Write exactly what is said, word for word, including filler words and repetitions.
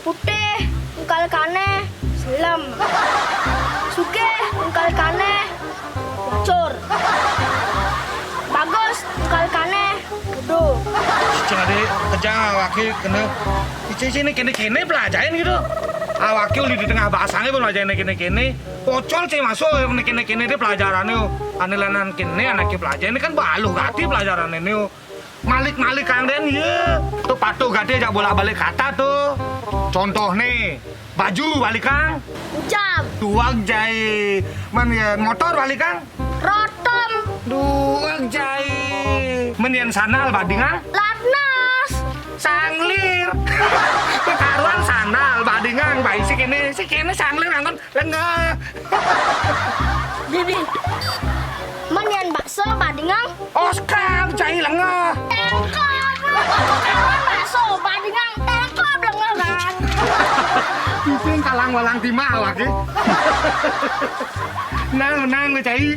Putih, engkal kané selem. Sugih, engkal kané lacur. Bagus, engkal kané bodo. Cing ade kejang awaké kéné. Cing, cing, kéné-kéné pelajahin gitu. Awaké uli di tengah basangé pun pelajahin kéné-kéné. Pocol cing masuk kéné-kéné dé pelajarané. Ané lenan kéné anaké pelajahin kan baluh gati pelajarané né. Malik-malik kang dén, yé. Tuh patuh gati jak bolak-balik kata tuh. Contoh nih, baju balik kang. Jam. Duag jai. Men yén motor balik kang. Rotom. Duag jai. Men yén sandal badingang. Latnas. Sanglir. Kekaruan sandal badingang, baé si kéné, si kéné sanglir nganggon lengeh. Bibi. Men yén bakso badingang. Oskab jai lengeh. Tengkop. Kekaruan bakso badingang tengkop lengeh kan. Cicing kalang walang timah lagi. Nang, nang, cai.